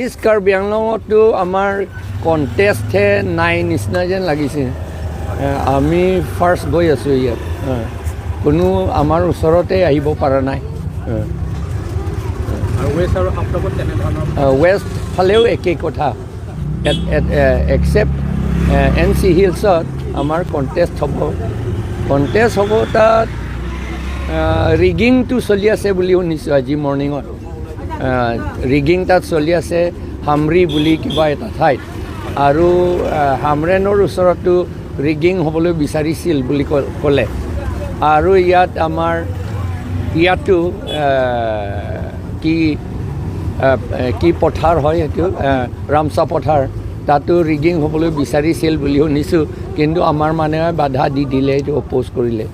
East Karbi আংলঙতো আমাৰ কণ্টেষ্টহে নাই নিচিনা যেন লাগিছে। আমি ফাৰ্ষ্ট গৈ আছোঁ ইয়াত। কোনো আমাৰ ওচৰতে আহিব পৰা নাই। আৰু ৱেষ্ট আৰু হাফলঙত কেনেধৰণৰ? ৱেষ্ট ফালেও একেই কথা, একচেপ্ট এন চি হিলছত আমাৰ কণ্টেষ্ট হ'ব। কণ্টেষ্ট হ'ব, তাত ৰিগিংটো চলি আছে বুলি শুনিছোঁ আজি মৰ্ণিঙত। ৰিগিং তাত চলি আছে হামৰি বুলি কিবা এটা ঠাইত আৰু হামৰেনৰ ওচৰতো ৰিগিং হ'বলৈ বিচাৰিছিল বুলি ক'লে। আৰু ইয়াত আমাৰ ইয়াতো কি কি পথাৰ হয় সেইটো, ৰামচা পথাৰ, তাতো ৰিগিং হ'বলৈ বিচাৰিছিল বুলি শুনিছোঁ। কিন্তু আমাৰ মানুহে বাধা দি দিলে, এইটো অপ'জ কৰিলে।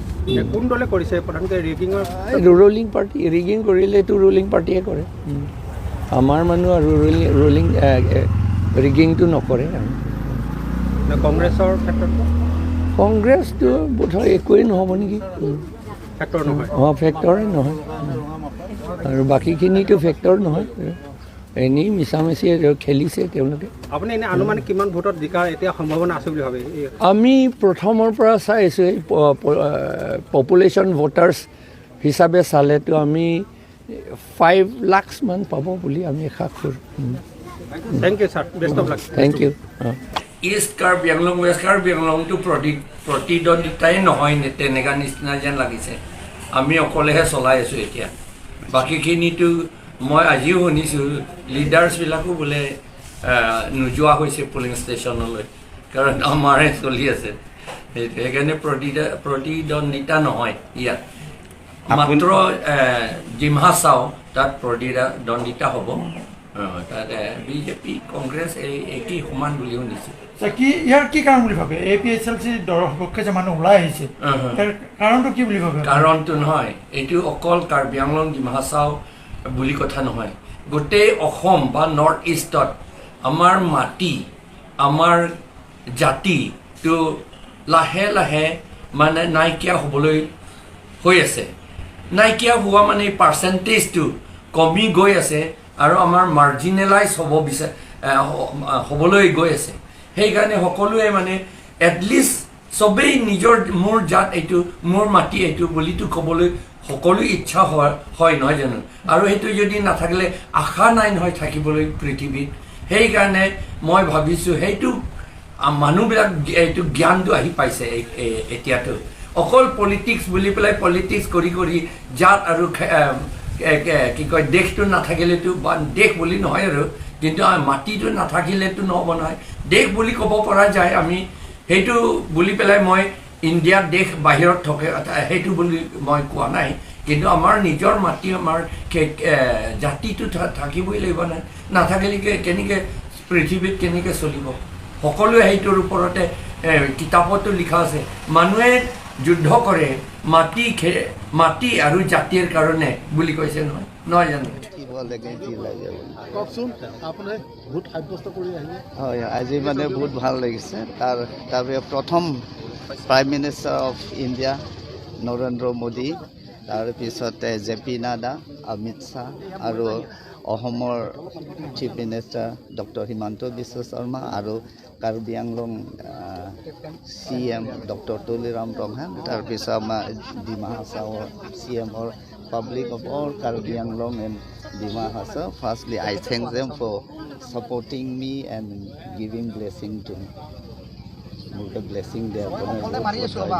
কোন দলে কৰিছে প্ৰধানকৈ ৰিগিঙৰ? Ruling party. ৰিগিং কৰিলেতো ৰুলিং পাৰ্টিয়ে কৰে। আমাৰ মানুহ আৰু ৰুলিং ৰিগিংটো নকৰে আৰু। কংগ্ৰেছৰ ক্ষেত্ৰত? কংগ্ৰেছটো বোধহয় একোৱেই নহ'ব নেকি। ফেক্টৰ নহয়? অঁ, ফেক্টৰে নহয় আৰু বাকীখিনিতো ফেক্টৰ নহয়, এনেই মিছামিছি খেলিছে তেওঁলোকে। আপুনি এনে আনুমানিক কিমান ভোটত জিকাৰ এতিয়া সম্ভাৱনা আছে বুলি ভাবে এই? আমি প্ৰথমৰ পৰা চাই আছোঁ, এই পপুলেশ্যন ভোটাৰ্ছ হিচাপে চালেতো আমি 5 লাখছ মান পাব বুলি আমি আশা কৰোঁ। Thank you, sir, best of luck. Thank you. East Karbi Anglong, west Karbi আংলংটো প্ৰতিদ্বন্দ্বিতাই নহয় তেনেকুৱা নিচিনা যেন লাগিছে। আমি অকলেহে চলাই আছোঁ এতিয়া। বাকীখিনিতো মই আজিও শুনিছোঁ, লিডাৰ্ছবিলাকো বোলে নোযোৱা হৈছে পলিং ষ্টেচনলৈ, কাৰণ আমাৰহে চলি আছে সেইটো। সেইকাৰণে প্ৰতিদ্বন্দ্বিতা নহয় ইয়াত। মাত্ৰ ডিমা হাছাও, তাত প্ৰতিদ্বন্দ্বিতা হ'ব। তাত বিজেপি, কংগ্ৰেছ এই একেই সমান বুলি শুনিছোঁ। আচ্ছা, কি ইয়াৰ কি কাৰণ বুলি ভাবে? এপিএইচএলচি দলৰ সপক্ষে যে মানুহ ওলাই আহিছে, ইয়াৰ কাৰণটো কি বুলি ভাবে? কাৰণটো নহয়, এইটো অকল কাৰ্বি আংলং, ডিমা হাছাও বুলি কথা নহয়। গোটেই অসম বা নৰ্থ ইষ্টত আমাৰ মাটি, আমাৰ জাতিটো লাহে লাহে মানে নাইকিয়া হ'বলৈ হৈ আছে। নাইকিয়া হোৱা মানে পাৰ্চেণ্টেজটো কমি গৈ আছে আৰু আমাৰ মাৰ্জিনেলাইজ হ'বলৈ গৈ আছে। সেইকাৰণে সকলোৱে মানে এটলিষ্ট চবেই নিজৰ মোৰ জাত এইটো, মোৰ মাটি এইটো বুলিতো ক'বলৈ সকলো ইচ্ছা হয় হয় নহয় জানো? আৰু সেইটো যদি নাথাকিলে আশা নাই নহয় থাকিবলৈ পৃথিৱীত। সেইকাৰণে মই ভাবিছোঁ, সেইটো মানুহবিলাক এইটো জ্ঞানটো আহি পাইছে। এতিয়াতো অকল পলিটিক্স বুলি পেলাই পলিটিক্স কৰি কৰি জাত আৰু কি কয়, দেশটো নাথাকিলেতো, বা দেশ বুলি নহয় আৰু, কিন্তু মাটিটো নাথাকিলেতো নহ'ব নহয়। দেশ বুলি ক'ব পৰা যায় আমি সেইটো বুলি পেলাই মই ইণ্ডিয়াত দেশ বাহিৰত থাকে সেইটো বুলি মই কোৱা নাই। কিন্তু আমাৰ নিজৰ মাটি, আমাৰ জাতিটো থাকিবই লাগিব নহয়। নাথাকিলে কেনেকৈ পৃথিৱীত কেনেকৈ চলিব? সকলোৱে সেইটোৰ ওপৰতে কিতাপতো লিখা আছে, মানুহে যুদ্ধ কৰে মাটি আৰু জাতিৰ কাৰণে বুলি কৈছে নহয়, নহয় জানো? কি লাগে, যি লাগে। কওকচোন, আপুনি ভোট সাব্যস্ত কৰি আহিলে? হয়, আজি মানে বহুত ভাল লাগিছে। তাৰপিছত প্ৰথম prime minister of India Narendra Modi, তাৰপিছতে জে পি নাড্ডা, অমিত শ্বাহ আৰু অসমৰ chief minister doctor Himanta Biswa Sarma আৰু কাৰ্বি আংলং চিএম ডক্টৰ তুলিৰাম ৰংহাং, তাৰপিছত আমাৰ Dima হাছাওৰ চিএমৰ, public of all Karbi Anglong and Dima Hasao. Firstly, I thank them for supporting me and giving blessing to me. মোকে blessing দিয়াৰ কাৰণে বহুত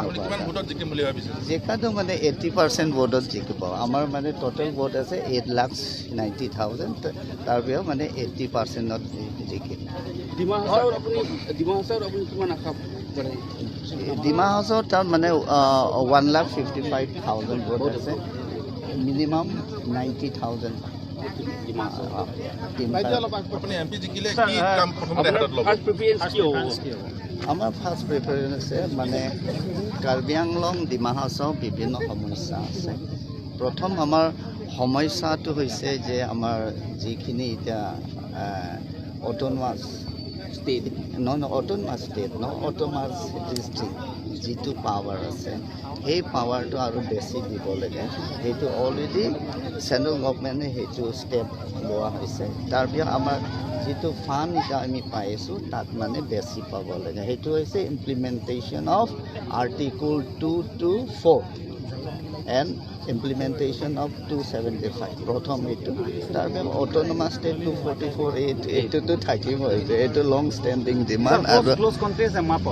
বহুত ধন্যবাদ। জিকিম বুলি ভাবিছে? জিকাটো মানে 80% ভোটত জিকিব। আমাৰ মানে টোটেল ভোট আছে 8,90,000, তাৰপিছত মানে 80%ত জিকিম। ডিমা হাছাওত আপুনি কিমান আশা কৰে? ডিমা হাছাওত তাত মানে 1,55,000 ভোট আছে, মিনিমাম 90,000। ডিমা হাছাও। আপুনি এম পি জিকিলে কি কাম প্ৰথমতে হাতত ল'ব? ফাৰ্ষ্ট প্ৰিফাৰেঞ্চ কি হ'ব? আমাৰ ফাৰ্ষ্ট প্ৰিফাৰেঞ্চ আছে মানে কাৰ্বি আংলং, ডিমা হাছাও বিভিন্ন সমস্যা আছে। প্ৰথম আমাৰ সমস্যাটো হৈছে যে আমাৰ যিখিনি এতিয়া অট'নমাছ ষ্টেট। নহয়, অট'নমাছ ষ্টেট নহয়, অট'নমাছ ডিষ্ট্ৰিক্ট। যিটো পাৱাৰ আছে, সেই পাৱাৰটো আৰু বেছি দিব লাগে। সেইটো অলৰেডি চেণ্ট্ৰেল গভমেণ্টে সেইটো ষ্টেপ লোৱা হৈছে। তাৰপিছত আমাৰ যিটো ফাণ্ড এতিয়া আমি পাই আছোঁ, তাত মানে বেছি পাব লাগে। সেইটো হৈছে implementation of Article 224 and implementation of 275, প্ৰথম এইটো। তাৰপিছত অট'নমাছ ষ্টেট 244, এইটোতো থাকিবই, এইটো লং ষ্টেণ্ডিং ডিমাণ্ড। আৰু ক্ল'জ কণ্টেষ্ট মাপ।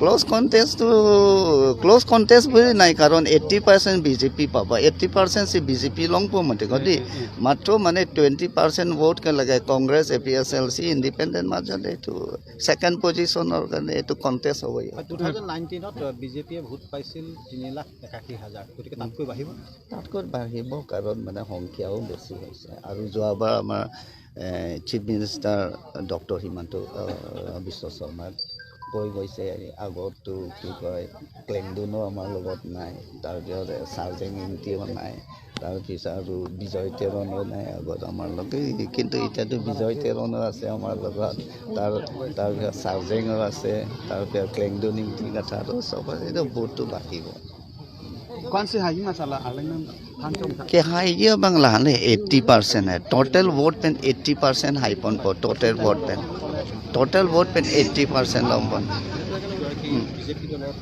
ক্ল'জ কণ্টেষ্টটো, ক্ল'জ কণ্টেষ্ট বুলি নাই, কাৰণ 80% বিজেপি পাব। 80% বিজেপি লংপ মতে দেই, মাত্ৰ মানে 20% ভোট লাগে Congress, A P S L C, independent মাজত এইটো ছেকেণ্ড পজিশ্যনৰ কাৰণে এইটো কণ্টেষ্ট হ'ব। 2019ত বিজেপিয়ে ভোট পাইছিল 3,81,000, গতিকে তাতকৈ বাঢ়িব? তাতকৈ বাঢ়িব, কাৰণ মানে সংখ্যাও বেছি হৈছে। আৰু যোৱাবাৰ আমাৰ chief minister doctor Himanta Biswa শৰ্মাক কৈ গৈছে। আগততো কি কয়, ক্লেংডুনো আমাৰ লগত নাই, তাৰপিছত চাৰ্জেং ইংতিও নাই, তাৰপিছত আৰু বিজয় তেৰণো নাই আগত আমাৰ লগত। কিন্তু এতিয়াতো বিজয় তেৰণো আছে আমাৰ লগত, তাৰপিছত চাৰ্জেঙো আছে, তাৰপিছত ক্লেংডুন ইংতি কথাটো চব আছে। এইটো ভোটটো বাঢ়িব। के हाइया बांगला हाने 80% है टोटल वोट पेन, 80% हाइपन पर total vote pen, total vote pen 80% लंबन। বিজেপি দলৰ